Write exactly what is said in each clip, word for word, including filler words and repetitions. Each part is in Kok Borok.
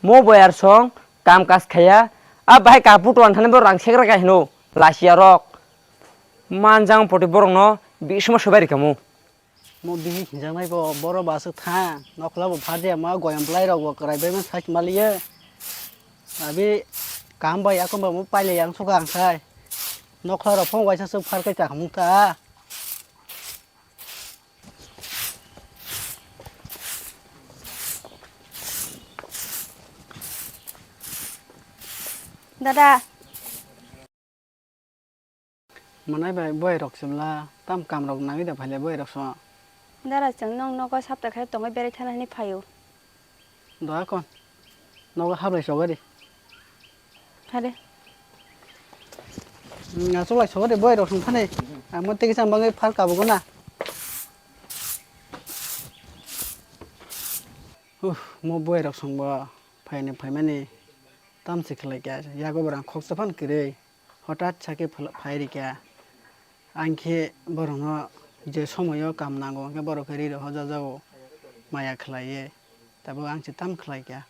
Mo boyar song kam kaj khaya, a bahai kapu tuan thani bo rang segra kai hino, lasiya rok. Manjang poti borok no bismo sobai rikamu. Mo bihik hinjaknai bo, boro bo aswk tha, nokla bo pharjaya ma, goyam bwlai rok bo kwrai bai man sai maliya. Abi kam bai akon bo mo paile yang suka ang sai. Nokla rok phong waisa swk phar kai ta hamung ta. Dada. Manai bai boy rok chwla tam kam rok nangwi da phaile boy rok so. Dara chwng nong nogo sapta khe tongwi berai thana hinwi phaio. Doya kon. Nogo hablai sogari. Hade. Nga cholai sogari boy rok song thani. Amo tigi sam bangai phar kabugo na. Uh, mo boy rok song bo phaini phaimani tam se khlai kya yago borang khoksa phan kwrwi. Hothat sakhe phla-, phai rikha. Ang khe borokno je somoio kam nango, hwnkhe borok khe ri rok hojajago, maya khlaiwi. Tabuk ang se tam khlai kha.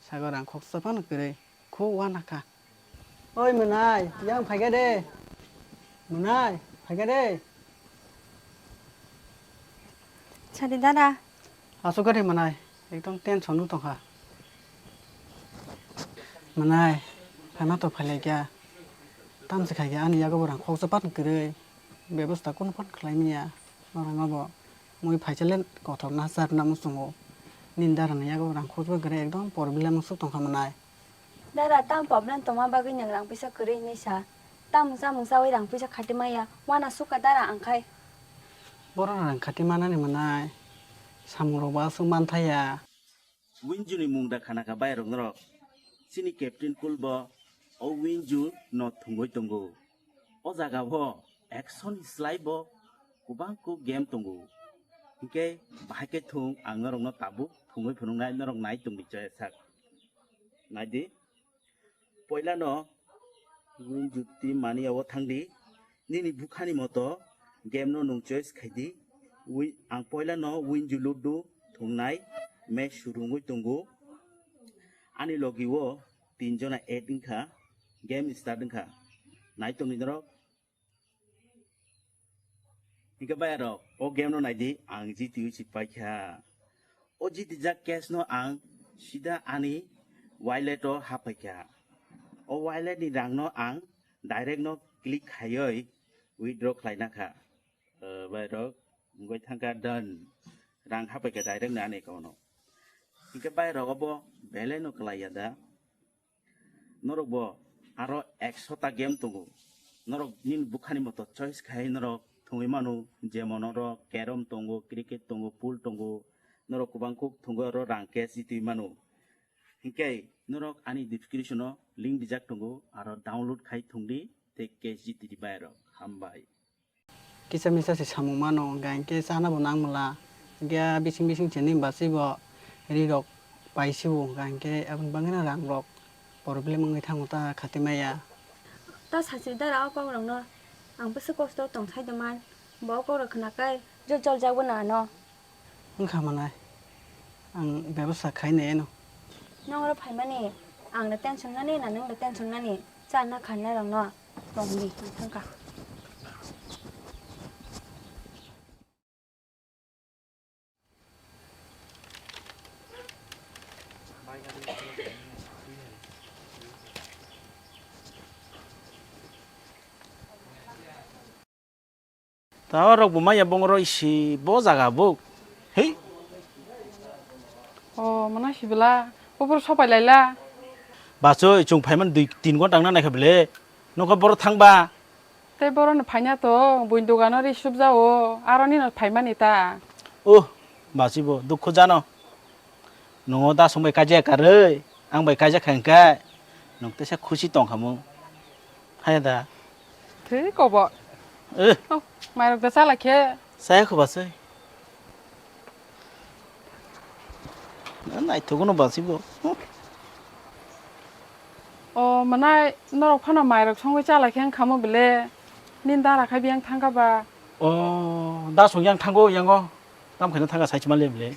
Sago rang khoksa phano kwrwi. Kho uanakha. Oi mwnai, yang phaikha de. Mwnai, phaikha de. Sadi dada. Aswk gari mwnai, ekdom tension no tongkha. Mwnai, phaima to phailaikha. Tamse khaikha ani yago borang khoksa pan kwrwi. Bebosta kunu phano khlai manya. Norang abo mui phaisa le kothok na char na muchungo. Nini dara ni yago borang khoksa kwrwi ekdom problem swk tongkha mwnai. Dada, tam problem tongma bagwi nwng rang puisa kwrwi hinwi sa? Tam mungsa mungsa wi rang puisa khati maya, wana sukha dara ang khai. Borok rang khati manani mwnai, samung rok bo aswk manthaya. Winju ni mung da khana kha bai rok norok. Chini captain kul bo o Winju no thungwi tongo. O jaga o action ni slai bo kwbang kuk game tongo. Hinkhe bahai khe thung ang norok no tabuk thungwi phunuknai norok nai tongdi chaya sak. Naidi. Poilano Winju team mani o thangdi. Nini bukhani moto game no nwng choice khaidi. Wi-, ang poilano Winju Ludo thungnai match surungwi tongo. Ani logi o tin jona add wngkha. Game start wngkha. Nai tongdi norok. Hinkhe bai rok, o game no naidi, ang G T O si paikha. O G T jak cash no ang sida ani wallet o hapaikha. O wallet ni rang no ang direct no click khaioi withdraw khlaina kha. Eh, bai rok, wngoi thangkha done. Rang hapaikha direct no ani account o. Hinkhe bai rok obo belai no kwlaiya da. Norok bo aro ekso ta game tongo. Norok nini bukhani moto choice khai norok thwngwi mano, jemon oro carrom tongo, cricket tongo, pool tongo, norok kwbang kuk thwngwi oro rang cash jitwi mano. Hinkhe norok ani description o link dijak tongo, aro download khai thwngdi tei cash jitidi bai rok. Hambai. Kisa misa se samung mano, hwnkha hinkhe chana bo nang mala. Hinkhe a bising bising se nini bachwi bo ri rok paisibo, hwnkha hinkhe aboni bagwino rang rok problem wngwi thango ta khati maya. Ta sachwi dara o kok rok no, ang bwswk kosto tong sai de man, bo o kok rok khna kai jol jol jak bo na ano. Wngkha manai, ang bebosta khai naino. Nong oro phaimani, ang da tension nani na nwng da tension nani, chana khanai rok no tong di, ang thangkha. Ta rok bo maya bongoro isi bo jaga bo. Hei. O, mana sibila. Bopor sopai laila. Bachoi, chung phaiman dui tin gonta wngna naikha bele. Nokha boro thangba. Tei boro no phaina to, buini dogano ri subjao, aro nino phaimani ta. Oh, bachoi bo, dukho jano. Nungo da song bai kaijak karwi, ang bai kaijak kha hwnkhe, nwng teisa khusi tong kha mung. Haya da. Thwi kobo. Eh. Oh, mairok da chala khe. Saya kho basai. Naithogo no basi bo. Oh, manai norok phano mairok songwi chala khe wng kha mo bele. Nini dara khai biyang thang kha ba. Oh, da song yang thango yango. Tam khaina thanga sai chima le bele.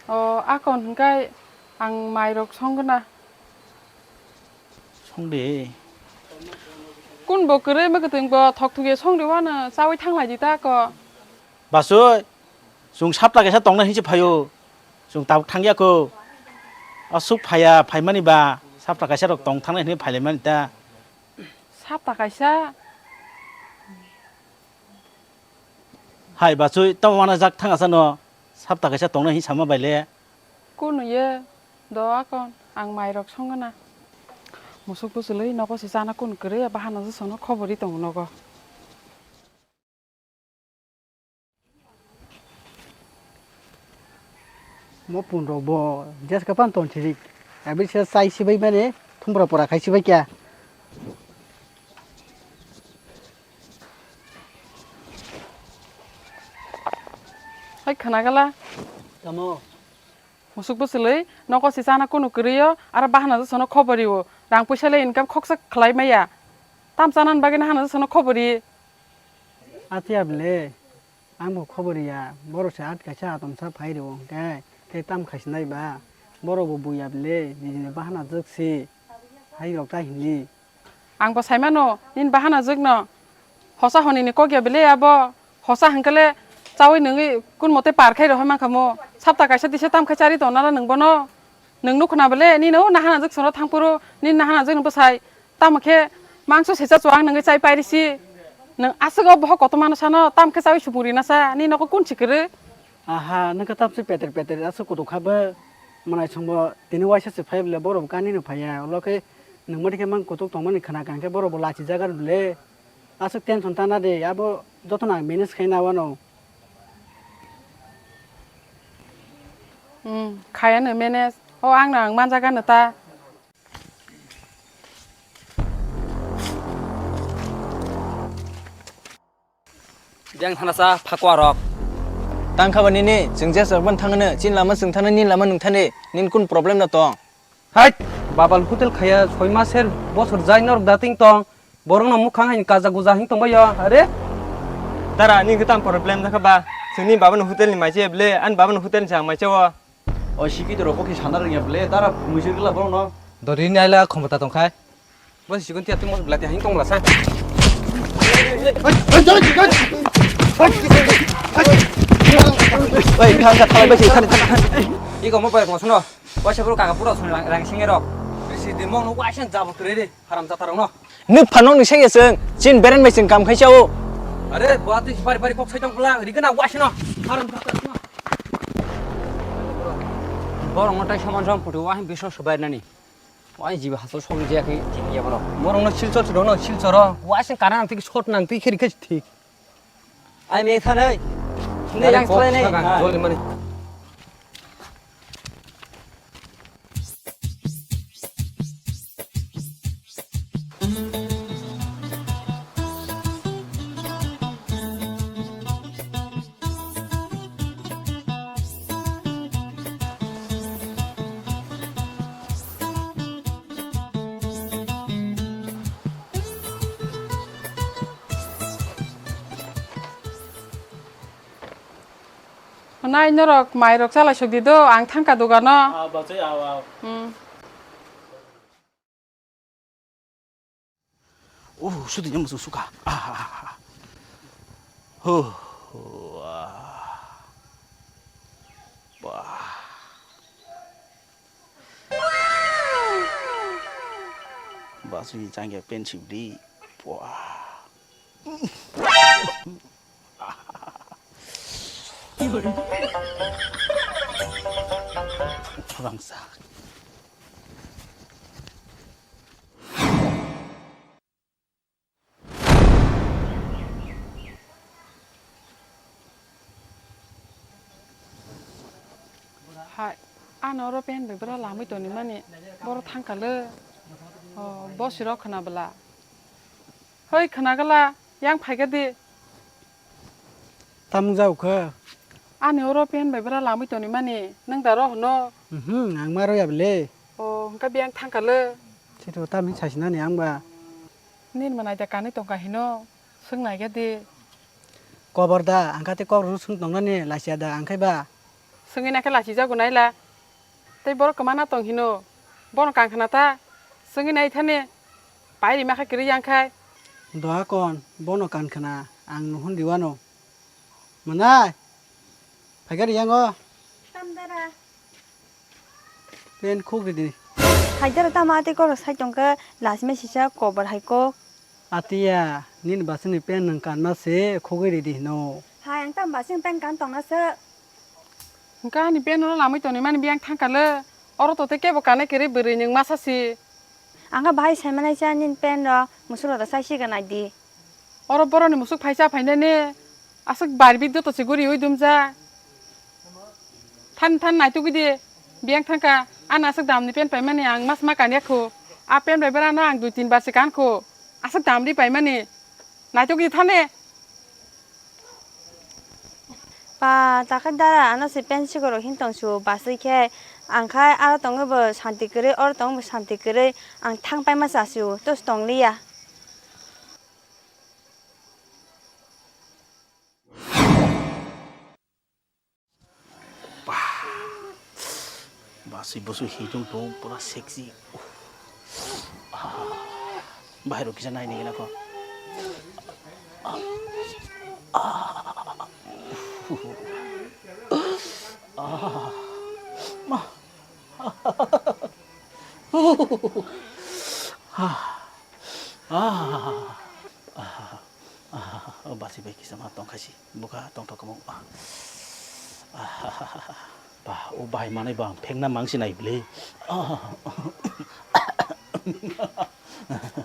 O, akon hwnkhe ang mairok songna. Songdi. Kun bo kwrwi mwkhutung bo thok thukye songdi wano chawi thanglai di ta ko. Basoi, chwng sapta kaisa tongna hinse phaio. Chwng tabuk thangya ko. Asuk phaya, phaimani ba sapta kaisa rok tong thangnai hinwi phailaimani ta. Sapta kaisa? Hai basoi, tamo wana jak thang asa no. Sapta kaisa tongna hin sama baile. Kunu ye, do akon, ang mairok songna. Musuk bwswlwi nogo se chana kun kwrwi, bahana je sono khobor ri tongo nogo. Mo pun rok bo jeska pan ton thirik. Abi se chai sibai mane thum pora pora khai sibai kya. Hai khana gala. Tamo. Musuk bwswlwi nogo se chana kunu kwrwi o, aro bahana je sono khobor rio. Rang puisa le income khoksa khlai maya. Tam chana bagwi no hana je sono khobor ri. Atiya bwle, ang bo khobor ya, borok se at kaisa atomsa phai rwo hwnkhe, tei tam khaisinai ba, borok bo buya bwle, nijini bahana jwk si, hai rok ta hini. Ang bo sai mano, nini bahana jwk no, hosa honi ni kok ya bwle abo, hosa hwnkhe le chawi nungwi kun mote par khai rohoi mankha mo, sapta kaisa dise tam khai chari tong nala nung bono, nung nuk khna bwle, nini o nahana jwk sono thang phuru, nini nahana jwk no bwsai, Tamo khe mangso sesa chuwang nungwi chai pairisi. Nwng aswk o bohok kotorma no sano, tamo khe chawi supung rina sa, nini nogo kun si kwrwi? Aha, nwng khe tamse peter peter aswk kutuk kha bo. Mwnaisongbo tini waisa se phai bwle, borok bo kani no phaiya. Ulo khe nwng mani khe mang kutuk tongmani khna kha, hwnkhe borok bo lachijak ar bwle. Aswk tension ta na de, abo jotono ang manage khai na wano. Hmm, khaya no manage. O ang no ang manjak ano ta. Biyang thana sa phakwa rok. Tang kha ba nini, chwng je chwng ban thang ne, chin lama chwng thani, nin lama nwng thani, nin kun problem na tong? Hai, babal hotel khaya, soi mas her bosor jai norok dating tong. Borok no mukhang hai kaja guja hing tong bai yo, are? Dara, nin kwtam problem jakha ba? Chwngni baba no hotel ni mai che ble, an baba no hotel ni chang mai che o. O sikhi to rok khe sana rwngya ble, dara muisir gla borok no. Dori ni aila khomota tong khai. Bo sikon tia timo blati hang tong la sa. Oi, thang ka thalai bai thang thang. Iko mo bai mo sono. Waisa bro kaka pura sun rang sing rok. Bisi de mong no waisa jabo kre de. Haram jata rok no. Nw phano ni seng seng chin beren bai chwng kam khai chao. Are bo ati bari bari kok sai tong bla ri kana waisa no. Haram jata rok no. Borok no tai saman sam putu wahin biso subai nani. Wai jiba haso sogri jaya khe thik ya borok. Borok no silchor chiro no silchor o. Wai sing kana nang thik shot nang thik kheri khe thik. Ai me thanai. Nde yang thanai. Joli mani. Nai norok mai rok chalai sok di do, ang thangka dogano. Ah, bachai, aw, aw. Hmm. Oh, sudi nyamuk sung suka. Ah, ah, ah, ah. Huh, huh, ah. Bah. Bah, sudi changya pen sibdi. Bah. Bangsa. Hai, ano oro pen bai bwra lamwi toni mani, boro thangkha le. O, bosiro khwna bwla. Hoi, khwna gala, yang phaikha di. Tamung jao kha? Ani oro pen bai bwra lamwi toni mani, nwng da ro hwno? Mhm, ang ma roya bwle. O, hwnkha biyang thangkha le. Sito tamni saisinani ang ba. Nini mwnai da kanwi tongkha hino, swng naikha di. Kobor da, ang kha tei kok rwno swng tongnani lachiya da, ang khai ba? Swngwi naikhe lachijago naila. Tei borok kwmana tong hino, bono kang khna ta, swngwi nai thani. Pai rima kha kwrwi yang khai. Doha kon, bono kan khna, ang nuhun diwano. Manai, phaikha riyango. Tam dara. Pen khuk ridi. Haidara tama ate koro sai tongkha, lasima sisa kobor hai kok. Atiya, nini basini pen nang kanma se khugwi ridi hino. Hai, ang tam basini pen kan tongna se. Hwnkha ani pen no lamwi toni mani biyang thangkha le. Oro to te kebo kanai kwrwi bwrwi nwng masa si. Ang kha bahai sai manai cha nini pen rok, musuk rok da sai si ganai di. Oro boroni musuk phaisa phainani aswk bari biddo to se guri ui dumja. Than than naitugwi di, biyang thangkha, ano aswk damni pen paimani ang mas ma kanya kho. A pen bai brano ang dui tin bar se kan kho. Aswk damri paimani. Naitugwi di thane. Pa, takhe dara ano se pen sikoro hin tong su basui khe. Ang khai aro tongwi bo santi kwrwi, oro tongwi bo santi kwrwi. Ang thang paima cha su, tos tong liya. Bah, basui bosui hitung tung pura sexy. Ah, bahai rok kisa nai nigina ko. Ah, ma. Ah, ah, ah, ah, oh, basi bai kisa ma tong khaisi, buka tong thok kamo. Ah, ah, ah, ah, ah. Bah, o bahai manai bang phekna mangsi nai bwle. Ah.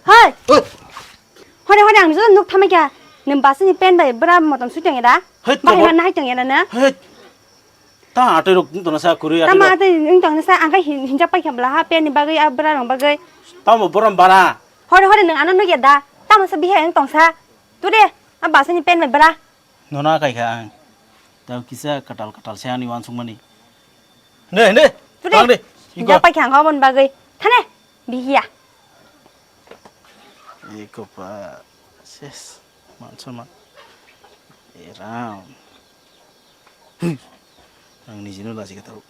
Hai! Oi! Hore hore ang jora nuk thamai kha. Nwng basi ni pen bai bra motom sui tong ya da? Hai, bahai tamo- ma nahai tong ya da na? Hai. Ta atoi rok wng tongna sa kwrwi atoi Tama rok. Atoi wng tongna sa ang khe hin-, hinjak pai kha bla ha pen ni bagwi a bra rong bagwi. Tamo borom bara. Hore hore nwng ano nukya da. Tamo sa bihai wng tong sa. Turi a basa ni pen bai bra. Nono akai kha ang. Tao kisa katal katal se ani wansuk mani. Ne ne. Turi. Tang de. Iko. Hinjak pai kha ang obon bagwi. Thane. Bihiya. Iko pa. Ses. Manso ma. Eram. Ang nijino laji kha tao.